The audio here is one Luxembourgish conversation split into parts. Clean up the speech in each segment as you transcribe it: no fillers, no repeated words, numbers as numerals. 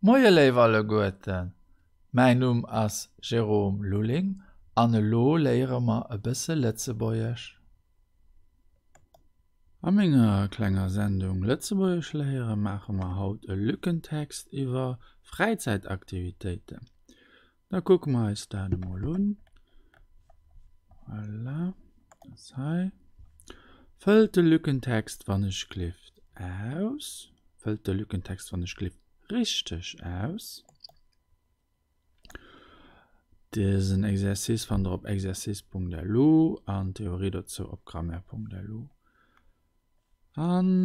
Moie léif alleguerten, mäin Numm ass Jérôme Lulling an elo léiere mer e bësse Lëtzebuergesch. A menger klenger Sendung Lëtzebuergesch léiere maache mer haut e Lückentext iwwer Fräizäitaktivitéiten. Da kucke mer eis dat emol un. Voilà, dat ass hei. Fëllt de Lückentext wann ech glift aus. Fëllt de Lückentext wann ech glift richteg aus. Dësen Exercice fannt der op exercice.lu an d'Theorie dozou op grammaire.lu. An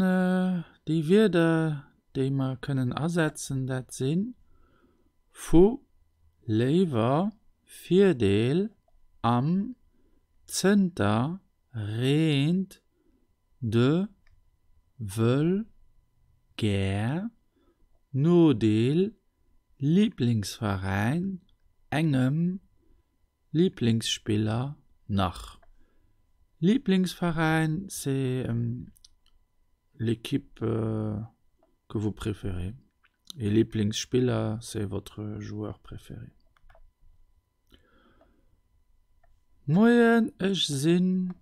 déi Wierder, déi mer kënnen asetzen, dat sinn, vu, léiwer, Virdeel, am, zënter, reent, de, wëll, gär, Nodeel, Liblingsveräin, engem, Liblingsspiller, nach. Liblingsveräin, c'est l'équipe que vous préférez et Liblingsspiller, c'est votre joueur préféré. Moien, ech sinn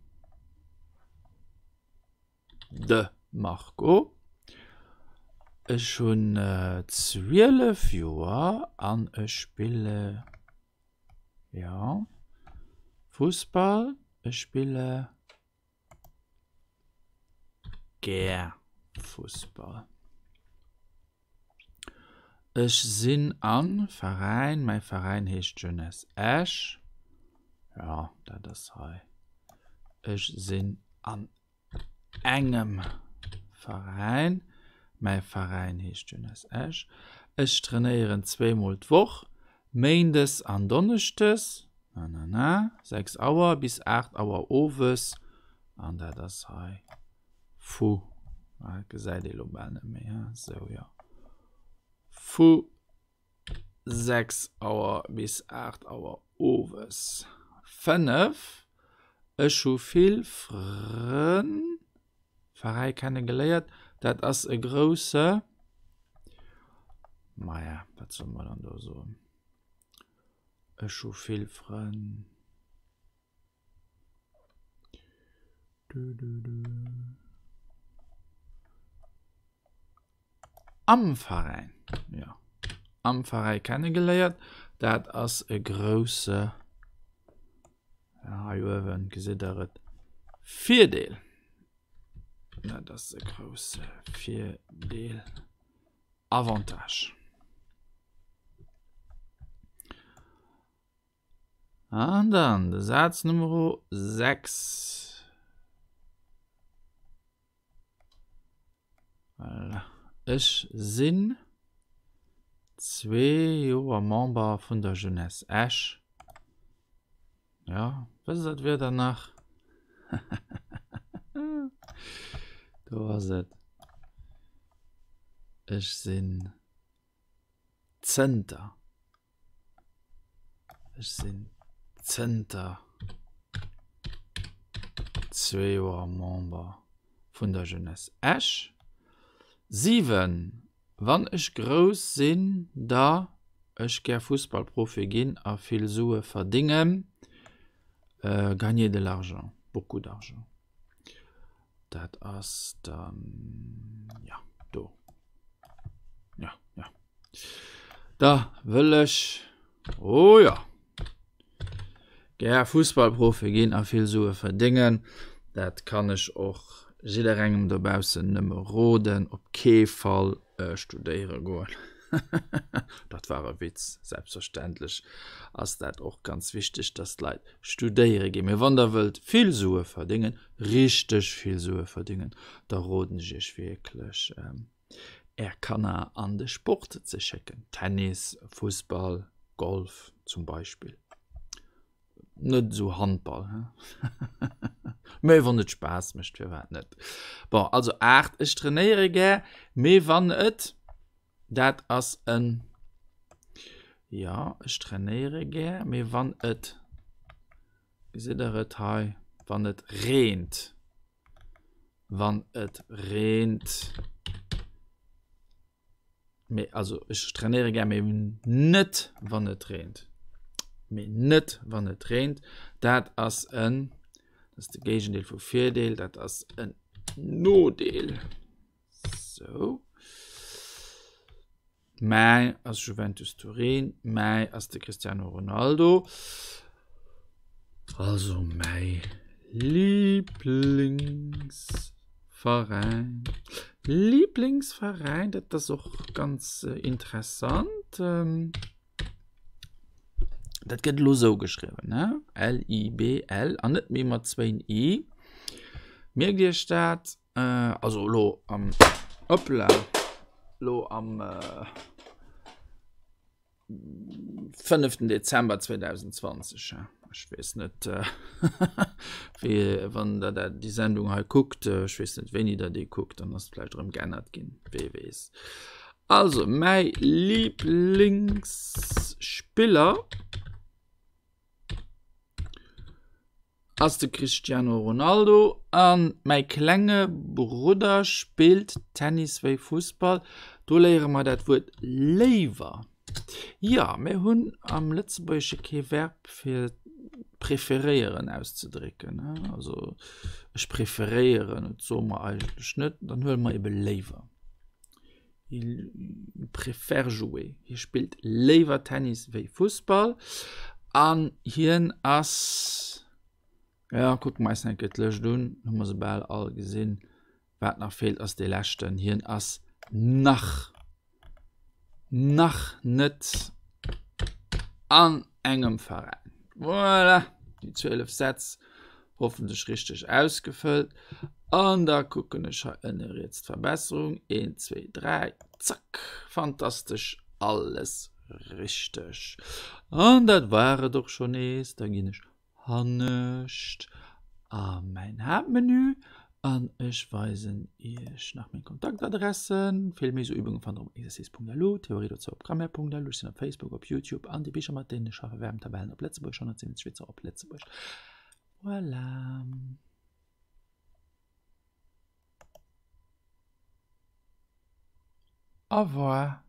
de Marco. Ech hunn 12 Joer an ech spille jo Fussball. Ech spille Gär Fussball. Ech sinn am Veräin, mäi Veräin heescht Jeunesse Esch. Jo, dat ass hei. Ech sinn an engem Veräin, mäi Veräin heescht Jeunesse Esch. Ech trainéieren zweemol d'Woch, Méindes an Donneschdes, nanana, 6 Auer bis 8 Auer owes, an dat ass hei vu, ah, dat gesäit ee lo bal net méi, hein, sou, jo, vu 6 Auer bis 8 Auer owes. 5, Ech hu vill Frënn, Veräi kenne geléiert, dat ass e grousse, maja, wat solle mer dann do soen, ech hu vill Frënn, am Veräin, jo, am Veräi kenne geléiert, dat ass e grousse, hei uewen gesitt der et, Virdeel. Dat ass e grousse Virdeel, Avantage. An dann de Saz Nummer 6. Voilà. Ech sinn zwee Joer Member vun der Jeunesse Esch. Ja, wësst der d'Wierder nach? Do ass et. Ech sinn zënter. Ech sinn zënter zwee Joer Member vun der Jeunesse Esch. 7, Wann ech grouss sinn, da ech gär Fussballprofi ginn a vill Sue verdéngen, gagner de l'argent, beaucoup d'argent. Dat ass dann, jo, do. Jo, jo. Da wëll ech, oh jo, gär Fussballprofi ginn a vill Sue verdéngen. Dat kann ech och jidderengem dobaussen nëmme roden, op kee Fall studéiere goen. Dat war e Witz. Selbstverständlech ass dat och ganz wichteg, dass d'Leit studéiere ginn. Mee wann der wëllt vill Sue verdéngen, richteg vill Sue verdéngen, da roden ech iech wierklech, är Kanner an de Sport ze schécken, Tennis, Fussball, Golf zum Beispill. Net esou Handball, he? Mee wann et Spaass mécht, firwat net? Bon, also 8, Ech trainéiere gär, mee wann et, dat ass en, jo, ech trainéiere gär, mee wann et, gesitt der et hei, wann et reent, wann et reent. Mee also ech trainéiere gär, mee net wann et reent. Mee net wann et reent. Dat ass en, dat ass de Géigendeel vu Virdeel, dat ass en Nodeel. Sou. Mäi ass Juventus Turin, mäi ass de Cristiano Ronaldo. Also mäi Lieblingsveräin. Lieblingsveräin, dat ass och ganz interessant. Dat gëtt elo sou geschriwwen, ne? L-I-B-L an net méi mat zwéin I. Mierkt Iech dat. Also elo am, hoppla, elo am. 5. Dezember 2020 ech weess net wéi wann der dat déi Sendung hei kuckt ech weess net wéini der déi kuckt dann ass et vläicht erëm geännert ginn wee weess. Also mäi Liblingsspiller Ass de Cristiano Ronaldo an mäi klenge Brudder spillt Tennis wéi Fussball. Do léiere mer dat Wuert léiwer. Jo, mir hunn am Lëtzebuergesche kee Verb fir preferéieren auszedrécken. Also ech preferéieren, dat soe mer eigentlech net, dann huele mer ebe léiwer. Il préfère jouer. Hie spillt léiwer Tennis wéi Fussball. An hien ass, ja kucke mer eis nach eng Kéier d'Lëscht un, hu mer se bal all gesinn. Wat nach feelt ass dee leschten. Hien ass nach, nach net an engem Veräin. Voilà, déi 12 Sätz hoffentlech richteg ausgefëllt. An da kucken ech hei ënne riets d'Verbesserung. 1, 2, 3, zack, fantastesch, alles richteg. An dat war et och scho nees. Da ginn ech hannescht a mäin Haaptmenü an ech weisen iech nach meng Kontaktadressen. Vill méi sou Übunge fannt der op exercice.lu, Theorie dozou op grammaire.lu. Ech sinn op Facebook, op Youtube an déi Bicher mat deenen ech schaffe Verbentabellen op Lëtzebuergesch, 170 Witzer op Lëtzebuergesch. Voilà. Au revoir.